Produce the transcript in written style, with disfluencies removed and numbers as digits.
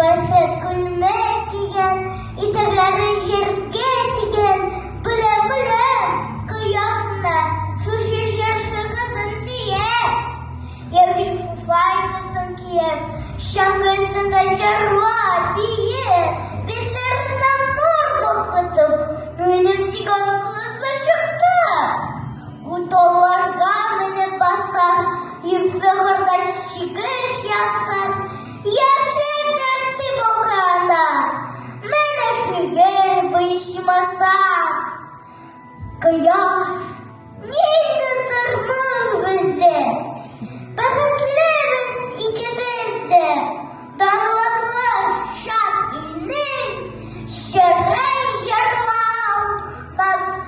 Зөмәррәт күлмәк кигән, итәкләре җиргә тигән. Беләм, беләм, кояшны шушы чыршы кызын сөя. Яшел фуфайкасын киеп, чаңгы өстендә җырлап, биеп, битләреннән нур балкытып, минем сөйгән кызы чыкты. Утауларга менеп басар, ефәк чигеш ясар, яшел дәрте балкыганда, менә шигырь бу ичмаса. Кояш.